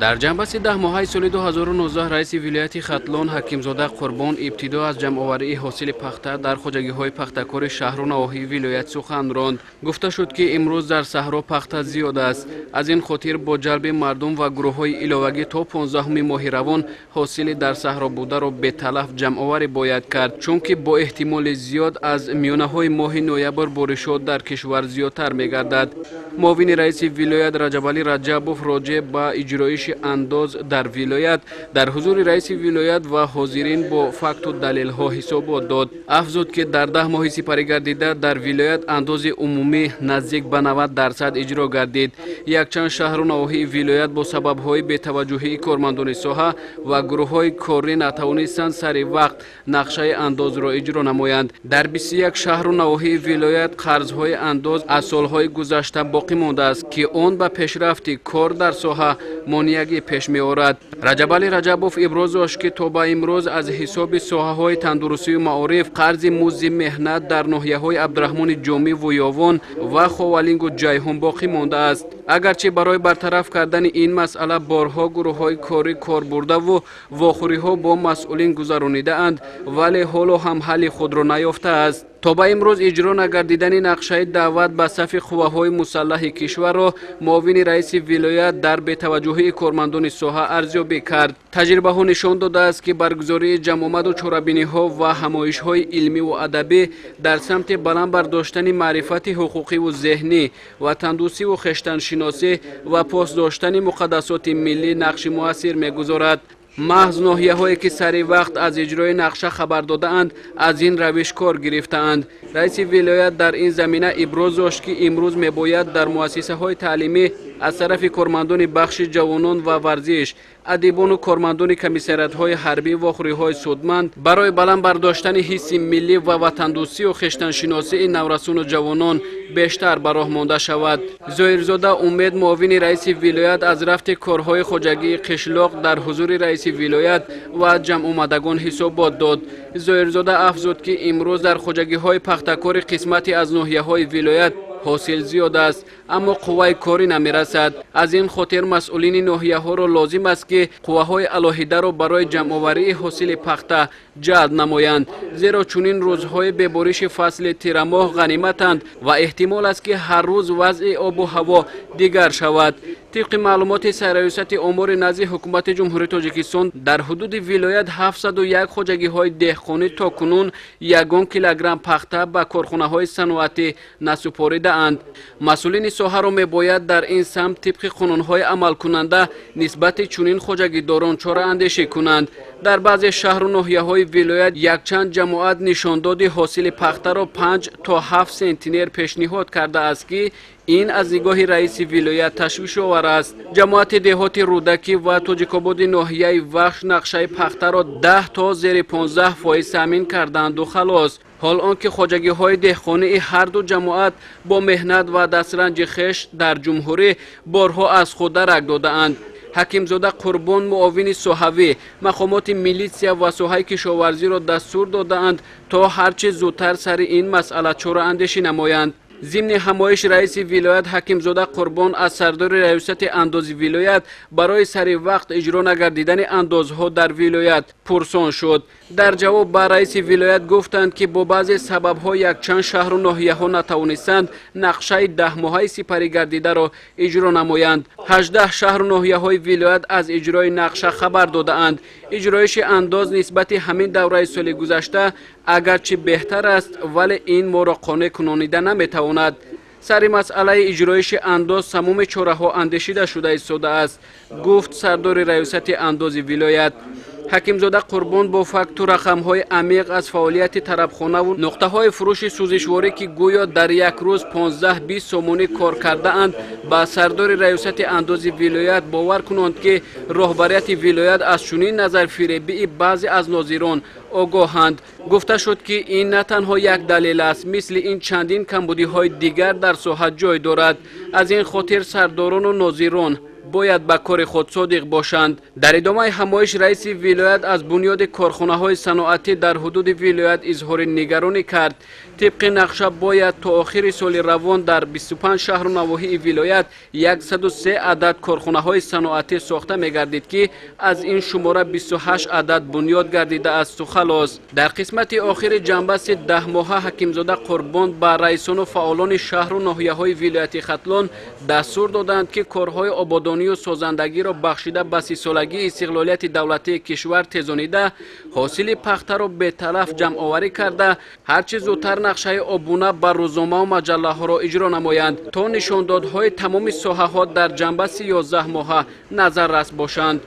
Дар ҷамъбасти 10 моҳаи соли 2019 раиси вилояти Хатлон Ҳакимзода Қурбон ибтидо аз ҷамъоварии ҳосили пахта дар хоҷагиҳои пахтакори шаҳру навоҳии вилоят сухан ронд. Гуфта шуд, ки имрӯз дар саҳро пахта зиёд аст. Аз ин хотир бо ҷалби мардум ва гурӯҳҳои иловагӣ то 15-уми моҳи равон ҳосили дар саҳро бударо беталаф ҷамъоварӣ бояд кард, чунки бо эҳтимоли зиёд аз миёнаҳои моҳи ноябр боришот дар кишвар зиёдтар мегардад. Муовини раиси вилоят Раҷабалӣ Раҷабов роҷеъ ба иҷроиши андоз дар вилоят дар ҳузури раиси вилоят ва ҳозирин бо факту далелҳо ҳисобот дод. Афзуд, ки дар 10 моҳи сипарӣ гардида дар вилоят андози умумӣ наздик ба 90% иҷро гардид. Якчанд шаҳру навоҳии вилоят бо сабабҳои бетаваҷҷӯҳии кормандони соҳа ва гурӯҳҳои корӣ натавонистанд сари вақт нақшаи андозро иҷро намоянд. Дар 21 шаҳру навоҳии вилоят қарзҳои андоз аз солҳои гузашта боқӣ мондааст, ки он ба пешрафти кор дар соҳа монеагӣ пеш меорад. Раҷабалӣ Раҷабов иброз дошт, ки то ба имрӯз аз ҳисоби соҳаҳои тандурустию маориф қарзи музди меҳнат дар ноҳияҳои Абдураҳмони Ҷомиву Ёвон ва Ховалингу Ҷайҳун боқӣ мондааст. Агарчи барои бартараф кардани ин масъала борҳо гурӯҳҳои корӣ кор бурдаву вохӯриҳо бо масъулин гузаронидаанд, вале ҳоло ҳам ҳалли худро наёфтааст. То ба имрӯз иҷро нагардидани нақшаи даъват ба сафи қувваҳои мусаллаҳи кишварро муовини раиси вилоят дар бетаваҷҷӯҳии кормандони соҳа арзёбӣ кард. Таҷрибаҳо нишон додааст, ки баргузории ҷамъомаду чорабиниҳо ва ҳамоишҳои илмиву адабӣ дар самти баланд бардоштани маърифати ҳуқуқиву зеҳнӣ, ватандӯстиву хештаншиносӣ ва пос доштани муқаддасоти миллӣ нақши муассир мегузорад. Маҳз ноҳияҳое, ки сари вақт аз иҷрои нақша хабар додаанд, аз ин равиш кор гирифтаанд. Раиси вилоят дар ин замина иброз дошт, ки имрӯз мебояд дар муассисаҳои таълимӣ аз тарафи кормандони бахши ҷавонон ва варзиш, адибону кормандони комиссариятҳои ҳарбӣ вохӯриҳои судманд барои баланд бардоштани ҳисси миллӣ ва ватандӯстию хештаншиносии наврасону ҷавонон бештар ба роҳ монда шавад. Зоирзода Умед, муовини раиси вилоят, аз рафти корҳои хоҷагии қишлоқ дар ҳузури раиси вилоят ва ҷамъомадагон ҳисобот дод. Зоирзода афзуд, ки имрӯз дар хоҷагиҳои пахтакори қисмате аз ноҳияҳои вилоят ҳосил зиёд аст, аммо қувваи корӣ намерасад. Аз ин хотир масъулини ноҳияҳоро лозим аст, ки қувваҳои алоҳидаро барои ҷамъоварии ҳосили пахта ҷалб намоянд, зеро чунин рӯзҳои бебориши фасли тирамоҳ ғаниматанд ва эҳтимол аст, ки ҳар рӯз вазъи обу ҳаво дигар шавад. Тибқи маълумоти Сарраёсати омори назди Ҳукумати Ҷумҳурии Тоҷикистон, дар ҳудуди вилоят 701 хоҷагиҳои деҳқонӣ то кунун ягон килограмм пахта ба корхонаҳои саноатӣ насупоридаанд. Масъулини соҳаро мебояд дар ин самт тибқи қонунҳои амалкунанда нисбати чунин хоҷагидорон чораандешӣ кунанд. Дар баъзе шаҳру ноҳияҳои вилоят якчанд ҷамоат нишондоди ҳосили пахтаро 5 то 7 сентнер пешниҳод кардааст, ки ин аз нигоҳи раиси вилоят ташвишовар аст. Ҷамоати деҳоти Рӯдакӣ ва Тоҷикободи ноҳияи Вахш нақшаи пахтаро 10 то зери 15% таъмин кардаанду халос, ҳол он ки хоҷагиҳои деҳқонии ҳарду ҷамоат бо меҳнат ва дастранҷи хеш дар ҷумҳурӣ борҳо аз худ дарак додаанд. Ҳакимзода Қурбон, муовини соҳавӣ, мақомоти милитсия ва соҳаи кишоварзиро дастур додаанд, то ҳар чӣ зудтар сари ин масъала чораандешӣ намоянд. Зимни ҳамоиш раиси вилоят Ҳакимзода Қурбон аз сардори раёсати андози вилоят барои сари вақт иҷро нагардидани андозҳо дар вилоят пурсон шуд. Дар ҷавоб ба раиси вилоят гуфтанд, ки бо баъзе сабабҳо якчанд шаҳру ноҳияҳо натавонистанд нақшаи 10 моҳаи сипарӣ гардидаро иҷро намоянд. 18 шаҳру ноҳияҳои вилоят аз иҷрои нақша хабар додаанд. Иҷроиши андоз нисбати ҳамин давраи соли гузашта агарчи беҳтар аст, вале ин моро қонеъ кунонида наметавонад. Сари масъалаи иҷроиши андоз тамоми чораҳо андешида шуда истодааст, гуфт сардори раёсати андози вилоят. Ҳакимзода Қурбон бо факту рақамҳои амиқ аз фаъолияти тарабхонаву нуқтаҳои фурӯши сӯзишворӣ, ки гӯё дар як рӯз 15-20 сомонӣ кор кардаанд, ба сардори раёсати андози вилоят бовар кунонд, ки роҳбарияти вилоят аз чунин назарфиребии баъзе аз нозирон огоҳанд. Гуфта шуд, ки ин на танҳо як далел аст, мисли ин чандин камбудиҳои дигар дар соҳа ҷой дорад. Аз ин хотир сардорону нозирон Бояд ба кори худ содиқ бошанд. Дар идомаи ҳамоиш раиси вилоят аз бунёди корхонаҳои саноатӣ дар ҳудуди вилоят изҳори нигаронӣ кард. Тибқи нақша, бояд то охири соли равон дар 25 шаҳру навоҳии вилоят 103 адад корхонаҳои саноатӣ сохта мегардид, ки аз ин шумора 28 адад бунёд гардидааст халос. Дар қисмати охири ҷамъбасти 10-моҳа Ҳакимзода Қурбон ба раисону фаъолони шаҳру ноҳияҳои вилояти Хатлон дастур доданд, ки корҳои ободонию созандагиро бахшида ба 30-солагии истиқлолияти давлатии кишвар тезонида, ҳосили пахтаро беталаф ҷамъоварӣ карда, ҳарчи зудтар нақшаи обуна ба рӯзномаву маҷаллаҳоро иҷро намоянд, то нишондодҳои тамоми соҳаҳо дар ҷамъбасти 11-моҳа назаррас бошанд.